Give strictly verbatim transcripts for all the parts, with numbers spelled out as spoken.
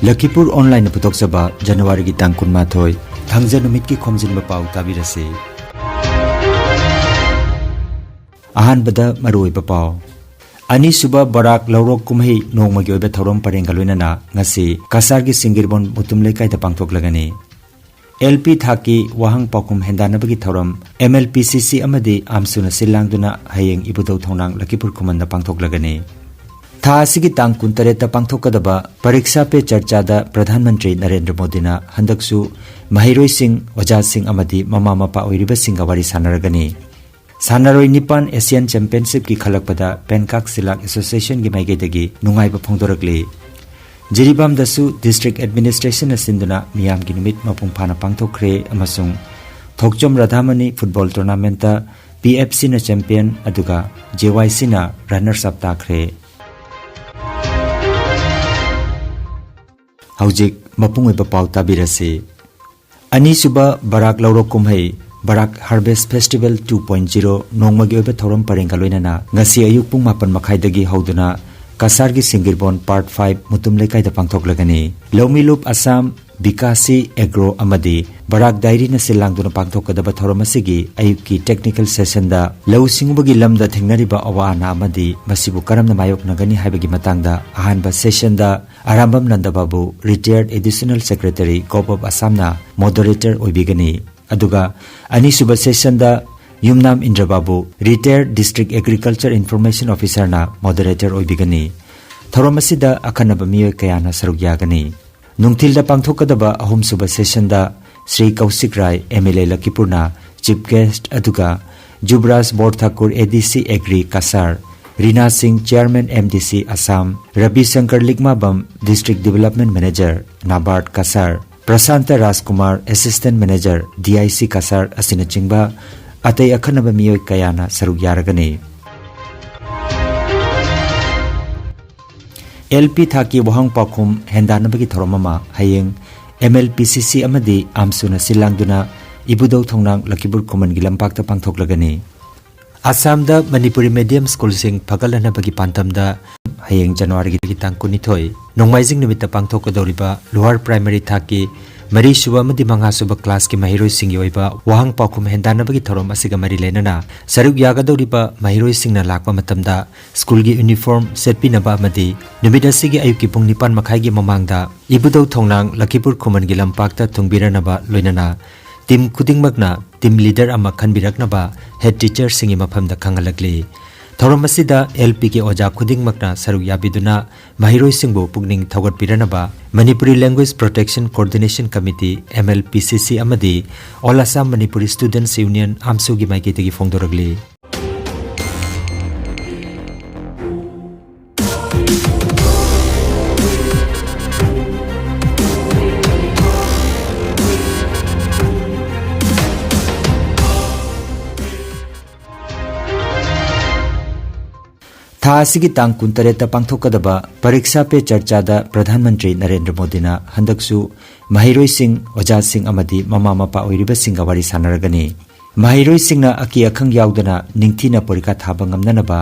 ꯂꯈꯤꯄꯨꯔ ꯑꯣꯟꯂꯥꯏꯟꯅ ꯄꯨꯊꯣꯛꯆꯕ ꯖꯅꯋꯥꯔꯤꯒꯤ ꯇꯥꯡ ꯀꯨꯟꯃꯥꯊꯣꯏ, ꯊꯥꯡꯖ ꯅꯨꯃꯤꯠꯀꯤ ꯈꯣꯝꯖꯤꯟꯕ ꯄꯥꯎ ꯇꯥꯕꯤꯔꯁꯤ꯫ ꯑꯍꯥꯟꯕꯗ ꯃꯔꯨꯑꯣꯏꯕ ꯄꯥꯎ꯫ ꯑꯅꯤꯁꯨꯕ ꯕꯔꯥꯛ ꯂꯧꯔꯣꯛ ꯀꯨꯝꯍꯩ ꯅꯣꯡꯃꯒꯤ ꯑꯣꯏꯕ ꯊꯧꯔꯝ ꯄꯔꯦꯡꯒ ꯂꯣꯏꯅꯅ ꯉꯁꯤ ꯀꯁꯥꯔꯒꯤ ꯁꯤꯡꯒꯤꯔꯕꯣꯟ ꯃꯨꯇꯨꯝ ꯂꯩꯀꯥꯏꯗ ꯄꯥꯡꯊꯣꯛꯂꯒꯅꯤ꯫ ꯑꯦꯜ ꯄꯤ ꯊꯥꯛꯀꯤ ꯋꯥꯍꯪ ꯄꯥꯎꯈꯨꯝ ꯍꯦꯟꯗꯥꯟꯅꯕꯒꯤ ꯊꯧꯔꯝ M L P C C ꯑꯃꯗꯤ ꯑꯥꯝꯁꯨꯅ ꯁꯤꯜ ꯂꯥꯡꯗꯨꯅ ꯍꯌꯦꯡ ꯏꯕꯨꯙꯧ ꯊꯣꯡꯅꯥꯡ ꯂꯈꯤꯄꯨꯔ ꯈꯨꯃꯟꯗ ꯄꯥꯡꯊꯣꯛꯂꯒꯅꯤ꯫ ꯊꯥ ꯑꯁꯤꯒꯤ ꯇꯥꯡ ꯀꯨꯟꯇꯔꯦꯠꯇ ꯄꯥꯡꯊꯣꯛꯀꯗꯕ ꯄꯔꯤꯛꯁꯥ ꯄꯦ ꯆꯔꯆꯥꯗ ꯄ꯭ꯔꯙꯥꯟ ꯃꯟꯇ꯭ꯔꯤ ꯅꯔꯦꯟꯗ꯭ꯔ ꯃꯣꯗꯤꯅ ꯍꯟꯗꯛꯁꯨ ꯃꯍꯩꯔꯣꯏꯁꯤꯡ, ꯑꯣꯖꯥꯁꯤꯡ ꯑꯃꯗꯤ ꯃꯃꯥ ꯃꯄꯥ ꯑꯣꯏꯔꯤꯕꯁꯤꯡꯒ ꯋꯥꯔꯤ ꯁꯥꯟꯅꯔꯒꯅꯤ꯫ ꯁꯥꯟꯅꯔꯣꯏ ꯅꯤꯄꯥꯟ ꯑꯦꯁꯤꯌꯥꯟ ꯆꯦꯝꯄꯤꯌꯟꯁꯤꯞꯀꯤ ꯈꯜꯂꯛꯄꯗ ꯄꯦꯟꯀꯥꯛ ꯁꯤꯂꯥꯛ ꯑꯦꯁꯣꯁꯤꯌꯦꯁꯟꯒꯤ ꯃꯥꯏꯀꯩꯗꯒꯤ ꯅꯨꯡꯉꯥꯏꯕ ꯐꯣꯡꯗꯣꯔꯛꯂꯤ꯫ ꯖꯤꯔꯤꯕꯥꯝꯗꯁꯨ ꯗꯤꯁꯇ꯭ꯔꯤꯛ ꯑꯦꯗꯃꯤꯅꯤꯁꯇ꯭ꯔꯦꯁꯟꯅ ꯁꯤꯟꯗꯨꯅ ꯃꯤꯌꯥꯝꯒꯤ ꯅꯨꯃꯤꯠ ꯃꯄꯨꯡ ꯐꯥꯅ ꯄꯥꯡꯊꯣꯛꯈ꯭ꯔꯦ ꯑꯃꯁꯨꯡ ꯊꯣꯛꯆꯣꯝ ꯔꯥꯙꯥꯃꯅꯤ ꯐꯨꯠꯕꯣꯜ ꯇꯣꯔꯅꯥꯃꯦꯟꯠꯇ ꯄꯤ ꯑꯦꯐ ꯁꯤꯅ ꯆꯦꯝꯄꯤꯌꯟ ꯑꯗꯨꯒ ꯖꯦ ꯋꯥꯏ ꯁꯤꯅ ꯔꯟꯅꯔꯁ ꯑꯞ ꯇꯥꯈ꯭ꯔꯦ꯫ ꯍꯧꯖꯤꯛ ꯃꯄꯨꯡ ꯑꯣꯏꯕ ꯄꯥꯎ ꯇꯥꯕꯤꯔꯁꯤ꯫ ꯑꯅꯤꯁꯨꯕ ꯕꯔꯥꯛ ꯂꯧꯔꯣꯛ ꯀꯨꯝꯍꯩ, Barak harvest festival two point zero ꯅꯣꯡꯃꯒꯤ ꯑꯣꯏꯕ ꯊꯧꯔꯝ ꯄꯔꯦꯡꯒ ꯂꯣꯏꯅꯅ ꯉꯁꯤ ꯑꯌꯨꯛ ꯄꯨꯡ ꯃꯥꯄꯟ ꯃꯈꯥꯏꯗꯒꯤ ꯍꯧꯗꯨꯅ ꯀꯁꯥꯔꯒꯤ ꯁꯤꯡꯒꯤꯔꯕꯣꯟ ꯄꯥꯔꯠ ꯐꯥꯏꯚ ꯃꯨꯇꯨꯝ ꯂꯩꯀꯥꯏꯗ ꯄꯥꯡꯊꯣꯛꯂꯒꯅꯤ꯫ ꯂꯧꯃꯤꯂꯨꯞ ꯑꯁꯥꯝ, ꯕꯤꯀꯥꯁꯤ ꯑꯦꯒ꯭ꯔꯣ ꯑꯃꯗꯤ ꯕꯔꯥꯛ ꯗꯥꯏꯔꯤꯅ ꯁꯤꯜ ꯂꯥꯡꯗꯨꯅ ꯄꯥꯡꯊꯣꯛꯀꯗꯕ ꯊꯧꯔꯝ ꯑꯁꯤꯒꯤ ꯑꯌꯨꯛꯀꯤ ꯇꯦꯛꯅꯤꯀꯦꯜ ꯁꯦꯁꯟꯗ ꯂꯧꯎ ꯁꯤꯡꯎꯕꯒꯤ ꯂꯝꯗ ꯊꯦꯡꯅꯔꯤꯕ ꯑꯋꯥ ꯑꯅꯥ ꯑꯃꯗꯤ ꯃꯁꯤꯕꯨ ꯀꯔꯝꯅ ꯃꯥꯌꯣꯛꯅꯒꯅꯤ ꯍꯥꯏꯕꯒꯤ ꯃꯇꯥꯡꯗ ꯑꯍꯥꯟꯕ ꯁꯦꯁꯟꯗ Arambam ꯅꯟꯗꯕꯥꯕꯨ, ꯔꯤꯇꯥꯌꯔꯗ additional secretary, gov of ꯑꯁꯥꯝꯅ moderator ꯑꯣꯏꯕꯤꯒꯅꯤ꯫ ꯑꯗꯨꯒ ꯑꯅꯤꯁꯨꯕ ꯁꯦꯁꯟꯗ ꯌꯨꯝꯅꯥꯝ ꯏꯟꯗ꯭ꯔꯕꯥꯕꯨ, ꯔꯤꯇꯥꯌꯔꯗ ꯗꯤꯁꯇ꯭ꯔꯤꯛꯠ ꯑꯦꯒ꯭ꯔꯤꯀꯜꯆꯔ ꯏꯟꯐꯣꯔꯃꯦꯁꯟ ꯑꯣꯐꯤꯁꯔꯅ ꯃꯣꯗꯔꯦꯇꯔ ꯑꯣꯏꯕꯤꯒꯅꯤ꯫ ꯊꯧꯔꯝ ꯑꯁꯤꯗ ꯑꯈꯟꯅꯕ ꯃꯤꯑꯣꯏ ꯀꯌꯥꯅ ꯁꯔꯨꯛ ꯌꯥꯒꯅꯤ꯫ ꯅꯨꯡꯊꯤꯜꯗ ꯄꯥꯡꯊꯣꯛꯀꯗꯕ ꯑꯍꯨꯝꯁꯨꯕ ꯁꯦꯁꯟꯗ Sri Kaushik Rai, M L A ꯂꯈꯤꯄꯨꯔꯅ ꯆꯤꯐ ꯒꯦꯁ꯭ꯠ, ꯑꯗꯨꯒ ꯖꯨꯕꯔꯥꯖ ꯕꯣꯔ ꯊꯥꯀꯨꯔ, ꯑꯦ ꯗꯤ ꯁꯤ ꯑꯦꯒ꯭ꯔꯤ ꯀꯁꯥꯔ, ꯔꯤꯅꯥ ꯁꯤꯡ, chairman M D C Assam, Rabi Shankar Likmabam, district development manager, NABARD Cachar, Prashant Rajkumar, assistant manager, D I C Cachar ꯑꯁꯤꯅꯆꯤꯡꯕ ꯑꯇꯩ ꯑꯈꯟꯅꯕ ꯃꯤꯑꯣꯏ ꯀꯌꯥꯅ ꯁꯔꯨꯛ ꯌꯥꯔꯒꯅꯤ꯫ ꯑꯦꯜ ꯄꯤ ꯊꯥꯛꯀꯤ ꯋꯥꯍꯪ ꯄꯥꯎꯈꯨꯝ ꯍꯦꯟꯗꯥꯟꯅꯕꯒꯤ ꯊꯧꯔꯝ ꯑꯃ ꯍꯌꯦꯡ M L P C C ꯑꯃꯗꯤ ꯑꯥꯝꯁꯨꯅ ꯁꯤꯜ ꯂꯥꯡꯗꯨꯅ ꯏꯕꯨꯙꯧ ꯊꯣꯡꯅꯥꯡ ꯂꯈꯤꯄꯨꯔ ꯈꯨꯃꯟꯒꯤ ꯂꯝꯄꯥꯛꯇ ꯄꯥꯡꯊꯣꯛꯂꯒꯅꯤ꯫ ꯑꯁꯥꯝꯗ ꯃꯅꯤꯄꯨꯔꯤ ꯃꯤꯗꯤꯌꯝ ꯁ꯭ꯀꯨꯜꯁꯤꯡ ꯐꯒꯠꯍꯟꯅꯕꯒꯤ ꯄꯥꯟꯗꯝꯗ ꯍꯌꯦꯡ ꯖꯅꯋꯥꯔꯤꯒꯤ ꯇꯥꯡ ꯀꯨꯟꯅꯤꯊꯣꯏ, ꯅꯣꯡꯃꯥꯏꯖꯤꯡ ꯅꯨꯃꯤꯠꯇ ꯄꯥꯡꯊꯣꯛꯀꯗꯧꯔꯤꯕ ꯂꯣꯋꯔ ꯄ꯭ꯔꯥꯏꯃꯔꯤ ꯊꯥꯛꯀꯤ ꯃꯔꯤꯁꯨꯕ ꯑꯃꯗꯤ ꯃꯉꯥꯁꯨꯕ ꯀ꯭ꯂꯥꯁꯀꯤ ꯃꯍꯩꯔꯣꯏꯁꯤꯡꯒꯤ ꯑꯣꯏꯕ ꯋꯥꯍꯪ ꯄꯥꯎꯈꯨꯝ ꯍꯦꯟꯗꯥꯟꯅꯕꯒꯤ ꯊꯧꯔꯝ ꯑꯁꯤꯒ ꯃꯔꯤ ꯂꯩꯅꯅ ꯁꯔꯨꯛ ꯌꯥꯒꯗꯧꯔꯤꯕ ꯃꯍꯩꯔꯣꯏꯁꯤꯡꯅ ꯂꯥꯛꯄ ꯃꯇꯝꯗ ꯁ꯭ꯀꯨꯜꯒꯤ ꯌꯨꯅꯤꯐꯣꯔꯝ ꯁꯦꯠꯄꯤꯅꯕ ꯑꯃꯗꯤ ꯅꯨꯃꯤꯠ ꯑꯁꯤꯒꯤ ꯑꯌꯨꯛꯀꯤ ꯄꯨꯡ ꯅꯤꯄꯥꯟ ꯃꯈꯥꯏꯒꯤ ꯃꯃꯥꯡꯗ ꯏꯕꯨꯙꯧ ꯊꯣꯡꯅꯥꯡ ꯂꯈꯤꯄꯨꯔ ꯈꯨꯃꯟꯒꯤ ꯂꯝꯄꯥꯛꯇ ꯊꯨꯡꯕꯤꯔꯅꯕ ꯂꯣꯏꯅꯅ ꯇꯤꯝ ꯈꯨꯗꯤꯡꯃꯛꯅ ꯇꯤꯝ ꯂꯤꯗꯔ ꯑꯃ ꯈꯟꯕꯤꯔꯛꯅꯕ ꯍꯦꯗ ꯇꯤꯆꯔꯁꯤꯡꯒꯤ ꯃꯐꯝꯗ ꯈꯪꯍꯜꯂꯛꯂꯤ꯫ ꯊꯧꯔꯝ ꯑꯁꯤꯗ ꯑꯦꯜ ꯄꯤꯒꯤ ꯑꯣꯖꯥ ꯈꯨꯗꯤꯡꯃꯛꯅ ꯁꯔꯨꯛ ꯌꯥꯕꯤꯗꯨꯅ ꯃꯍꯩꯔꯣꯏꯁꯤꯡꯕꯨ ꯄꯨꯛꯅꯤꯡ ꯊꯧꯒꯠꯄꯤꯔꯅꯕ Manipuri language protection coordination committee, M L P C C, ꯑꯃꯗꯤ all Assam Manipuri students union, ꯑꯥꯝꯁꯨꯒꯤ ꯃꯥꯏꯀꯩꯗꯒꯤ ꯐꯣꯡꯗꯣꯔꯛꯂꯤ꯫ ꯊꯥ ꯑꯁꯤꯒꯤ ꯇꯥꯡ ꯀꯨꯟꯇꯔꯦꯠꯇ ꯄꯥꯡꯊꯣꯛꯀꯗꯕ ꯄꯔꯤꯛꯁꯥ ꯄꯦ ꯆꯔꯆꯥꯗ ꯄ꯭ꯔꯙꯥꯟ ꯃꯟꯇ꯭ꯔꯤ ꯅꯔꯦꯟꯗ꯭ꯔ ꯃꯣꯗꯤꯅ ꯍꯟꯗꯛꯁꯨ ꯃꯍꯩꯔꯣꯏꯁꯤꯡ, ꯑꯣꯖꯥꯁꯤꯡ ꯑꯃꯗꯤ ꯃꯃꯥ ꯃꯄꯥ ꯑꯣꯏꯔꯤꯕꯁꯤꯡꯒ ꯋꯥꯔꯤ ꯁꯥꯟꯅꯔꯒꯅꯤ꯫ ꯃꯍꯩꯔꯣꯏꯁꯤꯡꯅ ꯑꯀꯤ ꯑꯈꯪ ꯌꯥꯎꯗꯅ ꯅꯤꯡꯊꯤꯅ ꯄꯔꯤꯈꯥ ꯊꯥꯕ ꯉꯝꯅꯅꯕ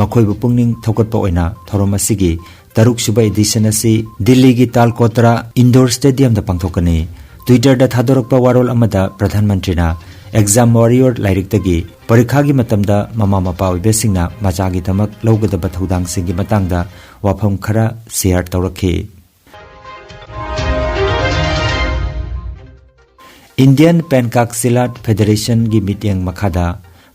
ꯃꯈꯣꯏꯕꯨ ꯄꯨꯛꯅꯤꯡ ꯊꯧꯒꯠꯄ ꯑꯣꯏꯅ ꯊꯧꯔꯝ ꯑꯁꯤꯒꯤ ꯇꯔꯨꯛ ꯁꯨꯕ ꯏꯗꯤꯁꯟ ꯑꯁꯤ ꯗꯤꯜꯂꯤꯒꯤ ꯇꯥꯜꯀꯣꯇꯔꯥ ꯏꯟꯗꯣꯔ ꯁ꯭ꯇꯦꯗꯤꯌꯝꯗ ꯄꯥꯡꯊꯣꯛꯀꯅꯤ꯫ ꯇ꯭ꯋꯤꯇꯔꯗ ꯊꯥꯗꯣꯔꯛꯄ ꯋꯥꯔꯣꯜ ꯑꯃꯗ ꯄ꯭ꯔꯙꯥꯟ ꯃꯟꯇ꯭ꯔꯤꯅ ꯑꯦꯛꯖꯥꯝ ꯋꯥꯔꯤꯌꯣꯔ ꯂꯥꯏꯔꯤꯛꯇꯒꯤ ꯄꯔꯤꯈꯥꯒꯤ ꯃꯇꯝꯗ ꯃꯃꯥ ꯃꯄꯥ ꯑꯣꯏꯕꯁꯤꯡꯅ ꯃꯆꯥꯒꯤꯗꯃꯛ ꯂꯧꯒꯗꯕ ꯊꯧꯗꯥꯡꯁꯤꯡꯒꯤ ꯃꯇꯥꯡꯗ ꯋꯥꯐꯝ ꯈꯔ ꯁꯤꯌꯥꯔ ꯇꯧꯔꯛꯈꯤ꯫ ꯏꯟꯗꯤꯌꯟ ꯄꯦꯟꯀꯥꯛ ꯁꯤꯂꯥꯠ ꯐꯦꯗꯔꯦꯁꯟꯒꯤ ꯃꯤꯠꯌꯦꯡ ꯃꯈꯥꯗ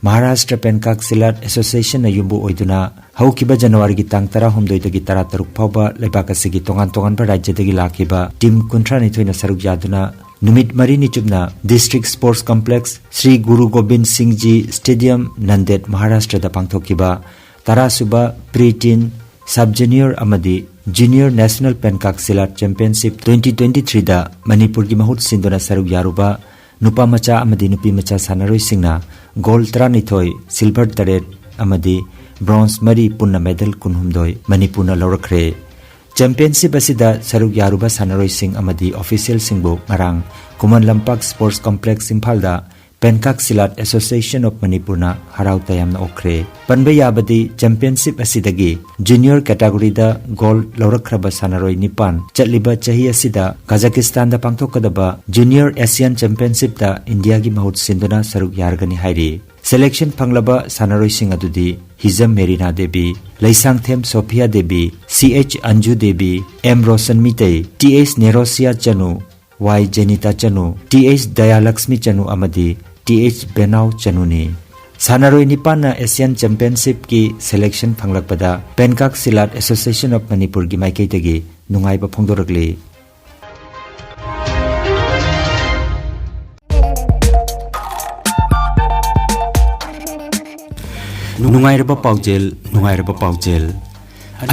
ꯃꯍꯥꯔꯥꯁꯇ꯭ꯔ ꯄꯦꯟꯀꯥꯛ ꯁꯤꯂꯥꯠ ꯑꯦꯁꯣꯁꯤꯌꯦꯁꯟꯅ ꯌꯨꯝꯕꯨ ꯑꯣꯏꯗꯨꯅ ꯍꯧꯈꯤꯕ ꯖꯅꯋꯥꯔꯤꯒꯤ ꯇꯥꯡ ꯇꯔꯥꯍꯨꯝꯗꯣꯏꯗꯒꯤ ꯇꯔꯥꯇꯔꯨꯛ ꯐꯥꯎꯕ ꯂꯩꯕꯥꯛ ꯑꯁꯤꯒꯤ ꯇꯣꯉꯥꯟ ꯇꯣꯉꯥꯟꯕ ꯔꯥꯖ꯭ꯌꯗꯒꯤ ꯂꯥꯛꯈꯤꯕ ꯇꯤꯝ ꯀꯨꯟꯊ꯭ꯔꯥꯅꯤꯊꯣꯏꯅ ꯁꯔꯨꯛ ꯌꯥꯗꯨꯅ ꯅꯨꯃꯤꯠ ꯃꯔꯤꯅꯤ ꯆꯨꯞꯅ district sports complex Sri Guru Gobind Singh ji stadium, Nanded, ꯃꯍꯥꯔꯥꯁꯇ꯭ꯔꯗ ꯄꯥꯡꯊꯣꯛꯈꯤꯕ ꯇꯔꯥꯁꯨꯕ ꯄ꯭ꯔꯤ ꯇꯤꯟ, ꯁꯕ ꯖꯨꯅꯤꯌꯔ ꯑꯃꯗꯤ junior national Pencak Silat championship twenty twenty ꯊ꯭ꯔꯤꯗ ꯃꯅꯤꯄꯨꯔꯒꯤ ꯃꯍꯨꯠ ꯁꯤꯟꯗꯨꯅ ꯁꯔꯨꯛ ꯌꯥꯔꯨꯕ ꯅꯨꯄꯥ ꯃꯆꯥ ꯑꯃꯗꯤ ꯅꯨꯄꯤ ꯃꯆꯥ ꯁꯥꯟꯅꯔꯣꯏꯁꯤꯡꯅ ꯒꯣꯜ ꯇꯔꯥꯅꯤꯊꯣꯏ, ꯁꯤꯜꯚꯔ ꯇꯔꯦꯠ ꯑꯃꯗꯤ ꯕ꯭ꯔꯣꯟꯖ ꯃꯔꯤ, ꯄꯨꯟꯅ ꯃꯦꯗꯜ ꯀꯨꯟꯍꯨꯝꯗꯣꯏ ꯃꯅꯤꯄꯨꯔꯅ ꯂꯧꯔꯛꯈ꯭ꯔꯦ꯫ ꯆꯦꯝꯄꯤꯌꯟꯁꯤꯞ ꯑꯁꯤꯗ ꯁꯔꯨꯛ ꯌꯥꯔꯨꯕ ꯁꯥꯟꯅꯔꯣꯏꯁꯤꯡ ꯑꯃꯗꯤ ꯑꯣꯐꯤꯁꯤꯌꯦꯜꯁꯤꯡꯕꯨ ꯉꯔꯥꯡ ꯈꯨꯃꯟ ꯂꯝꯄꯥꯛ ꯁ꯭ꯄꯣꯔꯠꯁ ꯀꯝꯄ꯭ꯂꯦꯛꯁ ꯏꯝꯐꯥꯜꯗ Penkak Silat Association of Manipurꯅ ꯍꯔꯥꯎ ꯇꯌꯥꯝꯅ ꯑꯣꯛꯈ꯭ꯔꯦ꯫ ꯄꯟꯕ ꯌꯥꯕꯗꯤ, ꯆꯦꯝꯄꯤꯌꯟꯁꯤꯞ ꯑꯁꯤꯗꯒꯤ ꯖꯨꯅꯤꯌꯔ ꯀꯦꯇꯥꯒꯣꯔꯤꯗ ꯒꯣꯜ ꯂꯧꯔꯛꯈ꯭ꯔꯕ ꯁꯥꯟꯅꯔꯣꯏ ꯅꯤꯄꯥꯟ ꯆꯠꯂꯤꯕ ꯆꯍꯤ ꯑꯁꯤꯗ ꯀꯥꯖꯥꯀꯤꯁꯇꯥꯟꯗ ꯄꯥꯡꯊꯣꯛꯀꯗꯕ ꯖꯨꯅꯤꯌꯔ ꯑꯦꯁꯤꯌꯥꯟ ꯆꯦꯝꯄꯤꯌꯟꯁꯤꯞꯇ ꯏꯟꯗꯤꯌꯥꯒꯤ ꯃꯍꯨꯠ ꯁꯤꯟꯗꯨꯅ ꯁꯔꯨꯛ ꯌꯥꯔꯒꯅꯤ ꯍꯥꯏꯔꯤ꯫ ꯁꯦꯂꯦꯛꯁꯟ ꯐꯪꯂꯕ ꯁꯥꯟꯅꯔꯣꯏꯁꯤꯡ ꯑꯗꯨꯗꯤ Hijam Merina Devi, Leishangthem Sophia Devi, C H Anju Devi, M Roshan Meitei, T H Nerosia Chanu, Y Jenita Chanu, T H Dayalakshmi Chanu ꯑꯃꯗꯤ ꯇꯤ ꯑꯩꯆ ꯕꯦꯅꯥꯎ ꯆꯅꯨꯅꯤ꯫ ꯁꯥꯟꯅꯔꯣꯏ ꯅꯤꯄꯥꯟꯅ ꯑꯦꯁꯤꯌꯥꯟ ꯆꯦꯝꯄꯤꯌꯟꯁꯤꯞꯀꯤ ꯁꯦꯂꯦꯛꯁꯟ ꯐꯪꯂꯛꯄꯗ ꯄꯦꯟꯀꯥꯛ ꯁꯤꯂꯥꯠ ꯑꯦꯁꯣꯁꯤꯌꯦꯁꯟ ꯑꯣꯐ ꯃꯅꯤꯄꯨꯔꯒꯤ ꯃꯥꯏꯀꯩꯗꯒꯤ ꯅꯨꯡꯉꯥꯏꯕ ꯐꯣꯡꯗꯣꯔꯛꯂꯤ꯫ ꯅꯨꯡꯉꯥꯏꯔꯕ ꯄꯥꯎꯖꯦꯜ, ꯅꯨꯡꯉꯥꯏꯔꯕ ꯄꯥꯎꯖꯦꯜ꯫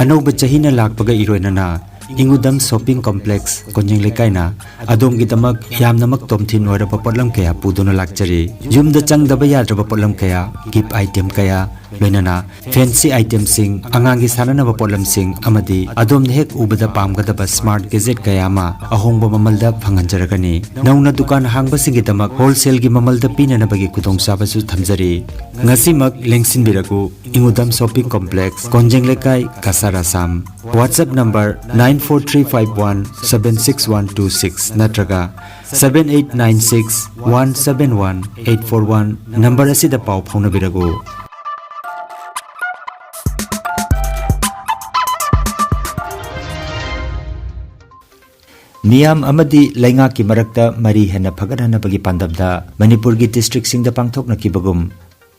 ꯑꯅꯧꯕ ꯆꯍꯤꯅ ꯂꯥꯛꯄꯒ ꯏꯔꯣꯏꯅꯅ ꯏꯪꯎꯗꯝ ꯁꯣꯞꯄꯤꯡ ꯀꯣꯝꯄ꯭ꯂꯦꯛꯁ ꯀꯣꯟꯖꯤꯡ ꯂꯩꯀꯥꯏꯅ ꯑꯗꯣꯝꯒꯤꯗꯃꯛ ꯌꯥꯝꯅꯃꯛ ꯇꯣꯝꯊꯤꯟ ꯑꯣꯏꯔꯕ ꯄꯣꯠꯂꯝ ꯀꯌꯥ ꯄꯨꯗꯨꯅ ꯂꯥꯛꯆꯔꯤ꯫ ꯌꯨꯝꯗ ꯆꯪꯗꯕ ꯌꯥꯗ꯭ꯔꯕ ꯄꯣꯠꯂꯝ ꯀꯌꯥ, ꯒꯤꯐ ꯑꯥꯏꯇꯦꯝ ꯀꯌꯥ, ꯂꯣꯏꯅꯅ ꯐꯦꯟꯁꯤ ꯑꯥꯏꯇꯦꯝꯁꯤꯡ, ꯑꯉꯥꯡꯒꯤ ꯁꯥꯟꯅꯅꯕ ꯄꯣꯠꯂꯝꯁꯤꯡ ꯑꯃꯗꯤ ꯑꯗꯣꯝꯅ ꯍꯦꯛ ꯎꯕꯗ ꯄꯥꯝꯒꯗꯕ ꯁ꯭ꯃꯥꯔꯠ ꯒꯦꯖꯦꯠ ꯀꯌꯥ ꯑꯃ ꯑꯍꯣꯡꯕ ꯃꯃꯜꯗ ꯐꯪꯍꯟꯖꯔꯒꯅꯤ꯫ ꯅꯧꯅ ꯗꯨꯀꯥꯟ ꯍꯥꯡꯕꯁꯤꯡꯒꯤꯗꯃꯛ ꯍꯣꯜꯁꯦꯜꯒꯤ ꯃꯃꯜꯗ ꯄꯤꯅꯅꯕꯒꯤ ꯈꯨꯗꯣꯡꯆꯥꯕꯁꯨ ꯊꯝꯖꯔꯤ꯫ ꯉꯁꯤꯃꯛ ꯂꯦꯡꯁꯤꯟꯕꯤꯔꯛꯎ, ꯏꯪꯎꯗꯝ ꯁꯣꯞꯄꯤꯡ ꯀꯣꯝꯄ꯭ꯂꯦꯛꯁ, ꯀꯣꯟꯖꯦꯡ ꯂꯩꯀꯥꯏ, Cachar, Assam. WhatsApp number nine four three five one seven six one two six ꯅꯠꯇ꯭ꯔꯒ seven eight nine six one seven one eight four one number ꯑꯁꯤꯗ ꯄꯥꯎ ꯐꯥꯎꯅꯕꯤꯔꯛꯎ꯫ ꯃꯤꯌꯥꯝ ꯑꯃꯗꯤ ꯂꯩꯉꯥꯛꯀꯤ ꯃꯔꯛꯇ ꯃꯔꯤ ꯍꯦꯟꯅ ꯐꯒꯠꯍꯟꯅꯕꯒꯤ ꯄꯥꯟꯗꯝꯗ ꯃꯅꯤꯄꯨꯔꯒꯤ ꯗꯤꯁꯇ꯭ꯔꯤꯛꯁꯤꯡꯗ ꯄꯥꯡꯊꯣꯛꯅꯈꯤꯕꯒꯨꯝ,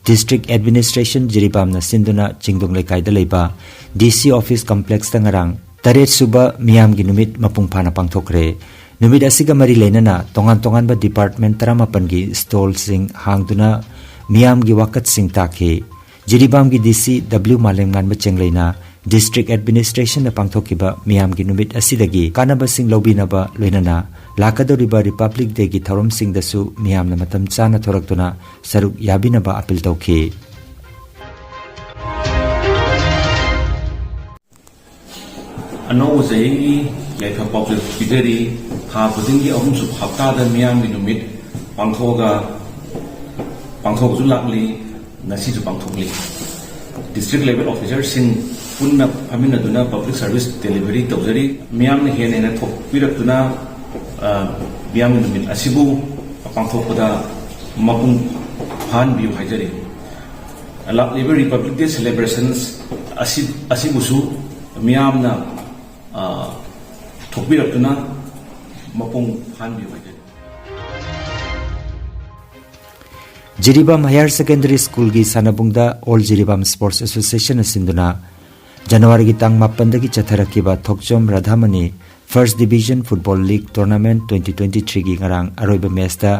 ꯗꯤꯁꯇ꯭ꯔꯤꯛ ꯑꯦꯗꯃꯤꯅꯤꯁꯇ꯭ꯔꯦꯁꯟ ꯖꯤꯔꯤꯕꯥꯝꯅ ꯁꯤꯟꯗꯨꯅ ꯆꯤꯡꯗꯣꯡ ꯂꯩꯀꯥꯏꯗ ꯂꯩꯕ ꯗꯤ ꯁꯤ ꯑꯣꯐꯤꯁ ꯀꯝꯄ꯭ꯂꯦꯛꯁꯇ ꯉꯔꯥꯡ ꯇꯔꯦꯠ ꯁꯨꯕ ꯃꯤꯌꯥꯝꯒꯤ ꯅꯨꯃꯤꯠ ꯃꯄꯨꯡ ꯐꯥꯅ ꯄꯥꯡꯊꯣꯛꯈ꯭ꯔꯦ꯫ ꯅꯨꯃꯤꯠ ꯑꯁꯤꯒ ꯃꯔꯤ ꯂꯩꯅꯅ ꯇꯣꯉꯥꯟ ꯇꯣꯉꯥꯟꯕ ꯗꯤꯄꯥꯔꯠꯃꯦꯟ ꯇꯔꯥꯃꯥꯄꯟꯒꯤ ꯁ꯭ꯇꯣꯜꯁꯤꯡ ꯍꯥꯡꯗꯨꯅ ꯃꯤꯌꯥꯝꯒꯤ ꯋꯥꯀꯠꯁꯤꯡ ꯇꯥꯈꯤ꯫ ꯖꯤꯔꯤꯕꯥꯝꯒꯤ ꯗꯤ ꯁꯤ ꯗꯕ꯭ꯂꯤꯎ ꯃꯥꯂꯦꯝꯉꯥꯟꯕ ꯆꯦꯡꯂꯩꯅ ꯗꯤꯁꯇ꯭ꯔꯤꯛ ꯑꯦꯗꯃꯤꯅꯤꯁꯇ꯭ꯔꯦꯁꯟꯅ ꯄꯥꯡꯊꯣꯛꯈꯤꯕ ꯃꯤꯌꯥꯝꯒꯤ ꯅꯨꯃꯤꯠ ꯑꯁꯤꯗꯒꯤ ꯀꯥꯟꯅꯕꯁꯤꯡ ꯂꯧꯕꯤꯅꯕ ꯂꯣꯏꯅꯅ ꯂꯥꯛꯀꯗꯧꯔꯤꯕ ꯔꯤꯄꯕ꯭ꯂꯤꯛ ꯗꯦꯒꯤ ꯊꯧꯔꯝꯁꯤꯡꯗꯁꯨ ꯃꯤꯌꯥꯝꯅ ꯃꯇꯝ ꯆꯥꯅ ꯊꯣꯔꯛꯇꯨꯅ ꯁꯔꯨꯛ ꯌꯥꯕꯤꯅꯕ ꯑꯄꯤꯜ ꯇꯧꯈꯤ꯫ ꯑꯅꯧꯕ ꯆꯍꯤꯒꯤ ꯌꯥꯏꯐ ꯄꯥꯎꯖꯦꯜ ꯄꯤꯖꯔꯤ꯫ ꯊꯥ ꯈꯨꯗꯤꯡꯒꯤ ꯑꯍꯨꯝꯁꯨꯕ ꯍꯞꯇꯥꯗ ꯃꯤꯌꯥꯝꯒꯤ ꯅꯨꯃꯤꯠ ꯄꯥꯡꯊꯣꯛꯑꯒ ꯄꯥꯡꯊꯣꯛꯁꯨ ꯂꯥꯛꯂꯤ, ꯉꯁꯤꯁꯨ ꯄꯥꯡꯊꯣꯛꯂꯤ꯫ District level officerꯁꯤꯡ ꯄꯨꯟꯅ ꯐꯝꯃꯤꯟꯅꯗꯨꯅ public service delivery ꯇꯧꯖꯔꯤ꯫ ꯃꯤꯌꯥꯝꯅ ꯍꯦꯟꯅ ꯍꯦꯟꯅ ꯊꯣꯛꯄꯤꯔꯛꯇꯨꯅ, ꯑ, ꯃꯤꯌꯥꯝꯒꯤ ꯅꯨꯃꯤꯠ ꯑꯁꯤꯕꯨ ꯄꯥꯡꯊꯣꯛꯄꯗ ꯃꯄꯨꯡ ꯐꯥꯍꯟꯕꯤꯌꯨ ꯍꯥꯏꯖꯔꯤ꯫ ꯂꯥꯛꯂꯤꯕ Republic Day celebrations ꯑꯁꯤ, ꯑꯁꯤꯕꯨꯁꯨ ꯃꯤꯌꯥꯝꯅ, ꯑ, ꯊꯣꯛꯄꯤꯔꯛꯇꯨꯅ ꯃꯄꯨꯡ ꯐꯥꯍꯟꯕꯤꯌꯨ ꯍꯥꯏꯖꯔꯤ꯫ Jiribam Higher Secondary Schoolꯒꯤ ꯁꯥꯟꯅꯕꯨꯡꯗ All Jiribam Sports Associationꯅ ꯁꯤꯟꯗꯨꯅ ꯖꯅꯋꯥꯔꯤꯒꯤ ꯇꯥꯡ ꯃꯥꯄꯟꯗꯒꯤ ꯆꯠꯊꯔꯛꯈꯤꯕ ꯊꯣꯛꯆꯣꯝ ꯔꯥꯙꯥꯃꯅꯤ First Division Football League Tournament twenty twenty-threeꯒꯤ ꯉꯔꯥꯡ ꯑꯔꯣꯏꯕ matchꯇ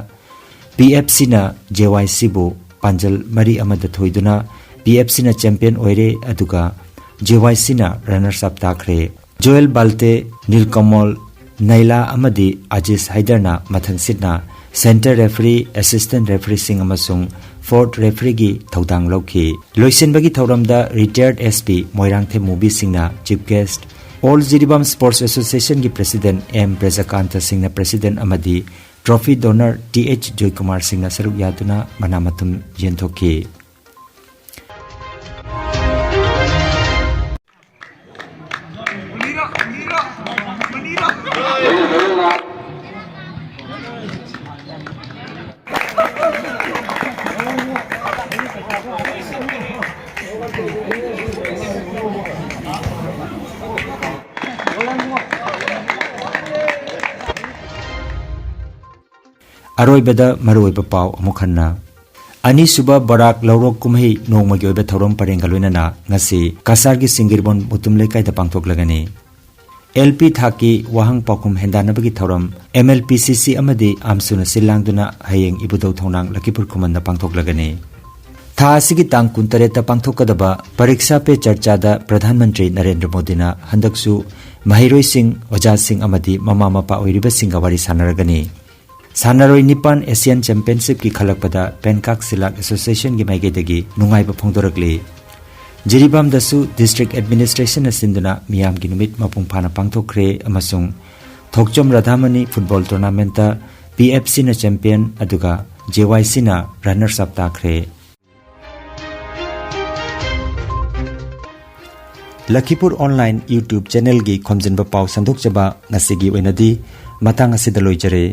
PFCꯅ JYCꯕꯨ ꯄꯥꯟꯖꯜ ꯃꯔꯤ ꯑꯃꯗ ꯊꯣꯏꯗꯨꯅ PFCꯅ champion ꯑꯣꯏꯔꯦ, ꯑꯗꯨꯒ JYCꯅ runners up ꯇꯥꯈ꯭ꯔꯦ꯫ ꯖꯣꯌꯦꯜ ꯕꯥꯜꯇꯦ, ꯅꯤꯜꯀꯃꯣꯜ ꯅꯩꯂꯥ ꯑꯃꯗꯤ ꯑꯖꯤꯁ ꯍꯥꯏꯗꯔꯅ ꯃꯊꯪꯁꯤꯠꯅ center referee, assistant refereeꯁꯤꯡ ꯑꯃꯁꯨꯡ fourth refereeꯒꯤ ꯊꯧꯗꯥꯡ ꯂꯧꯈꯤ꯫ ꯂꯣꯏꯁꯤꯟꯕꯒꯤ ꯊꯧꯔꯝꯗ retired SP ꯃꯣꯏꯔꯥꯡꯊꯦꯝ ꯃꯨꯕꯤ ꯁꯤꯡꯅ chief guest, All Jiribam Sports Associationꯒꯤ president M ꯕ꯭ꯔꯖꯀꯥꯟꯇ ꯁꯤꯡꯅ president ꯑꯃꯗꯤ trophy donor Th ꯖꯣꯏꯀꯨꯃꯥꯔ ꯁꯤꯡꯅ ꯁꯔꯨꯛ ꯌꯥꯗꯨꯅ ꯃꯅꯥ ꯃꯊꯨꯝ ꯌꯦꯟꯊꯣꯛꯈꯤ꯫ ꯑꯔꯣꯏꯕꯗ ꯃꯔꯨꯑꯣꯏꯕ ꯄꯥꯎ ꯑꯃꯨꯛ ꯍꯟꯅ꯫ ꯑꯅꯤꯁꯨꯕ ꯕꯔꯥꯛ ꯂꯧꯔꯣꯛ ꯀꯨꯝꯍꯩ ꯅꯣꯡꯃꯒꯤ ꯑꯣꯏꯕ ꯊꯧꯔꯝ ꯄꯔꯦꯡꯒ ꯂꯣꯏꯅꯅ ꯉꯁꯤ ꯀꯁꯥꯔꯒꯤ ꯁꯤꯡꯒꯤꯔꯕꯣꯟ ꯃꯨꯇꯨꯝ ꯂꯩꯀꯥꯏꯗ ꯄꯥꯡꯊꯣꯛꯂꯒꯅꯤ꯫ LP ꯊꯥꯛꯀꯤ ꯋꯥꯍꯪ ꯄꯥꯎꯈꯨꯝ ꯍꯦꯟꯗꯥꯟꯅꯕꯒꯤ ꯊꯧꯔꯝ MLPCC ꯑꯃꯗꯤ AMSUꯅ ꯁꯤꯜ ꯂꯥꯡꯗꯨꯅ ꯍꯌꯦꯡ ꯏꯕꯨꯙꯧ ꯊꯣꯡꯅꯥꯡ ꯂꯛꯈꯤꯄꯨꯔ ꯈꯨꯃꯟꯗ ꯄꯥꯡꯊꯣꯛꯂꯒꯅꯤ꯫ ꯊꯥ ꯑꯁꯤꯒꯤ ꯇꯥꯡ ꯀꯨꯟꯇꯔꯦꯠꯇ ꯄꯥꯡꯊꯣꯛꯀꯗꯕ ꯄꯔꯤꯛꯁꯥ ꯄꯦ ꯆꯔꯆꯥꯗ ꯄ꯭ꯔꯙꯥꯟ ꯃꯟꯇ꯭ꯔꯤ ꯅꯔꯦꯟꯗ꯭ꯔ ꯃꯣꯗꯤꯅ ꯍꯟꯗꯛꯁꯨ ꯃꯍꯩꯔꯣꯏꯁꯤꯡ, ꯑꯣꯖꯥꯁꯤꯡ ꯑꯃꯗꯤ ꯃꯃꯥ ꯃꯄꯥ ꯑꯣꯏꯔꯤꯕꯁꯤꯡꯒ ꯋꯥꯔꯤ ꯁꯥꯟꯅꯔꯒꯅꯤ꯫ ꯁꯥꯟꯅꯔꯣꯏ ꯅꯤꯄꯥꯟ Asian Championshipꯀꯤ ꯈꯜꯂꯛꯄꯗ ꯄꯦꯟꯀꯥꯛ ꯁꯤꯂꯥꯛ Associationꯒꯤ ꯃꯥꯏꯀꯩꯗꯒꯤ ꯅꯨꯡꯉꯥꯏꯕ ꯐꯣꯡꯗꯣꯔꯛꯂꯤ꯫ ꯖꯤꯔꯤꯕꯥꯝꯗꯁꯨ District Administrationꯅ ꯁꯤꯟꯗꯨꯅ ꯃꯤꯌꯥꯝꯒꯤ ꯅꯨꯃꯤꯠ ꯃꯄꯨꯡ ꯐꯥꯅ ꯄꯥꯡꯊꯣꯛꯈ꯭ꯔꯦ ꯑꯃꯁꯨꯡ ꯊꯣꯛꯆꯣꯝ ꯔꯥꯙꯥꯃꯅꯤ Football Tournamentꯇ PFCꯅ champion, ꯑꯗꯨꯒ ꯖꯦ ꯋꯥꯏ ꯁꯤꯅ ꯔꯅꯔꯁ ꯑꯞ ꯇꯥꯈ꯭ꯔꯦ꯫ ꯂꯈꯤꯄꯨꯔ ꯑꯣꯟꯂꯥꯏꯟ ꯌꯨꯇ꯭ꯌꯨꯕ ꯆꯦꯅꯦꯜꯒꯤ ꯈꯣꯝꯖꯤꯟꯕ ꯄꯥꯎ ꯁꯟꯗꯣꯛꯆꯕ ꯉꯁꯤꯒꯤ ꯑꯣꯏꯅꯗꯤ ꯃꯇꯥꯡ ꯑꯁꯤꯗ ꯂꯣꯏꯖꯔꯦ꯫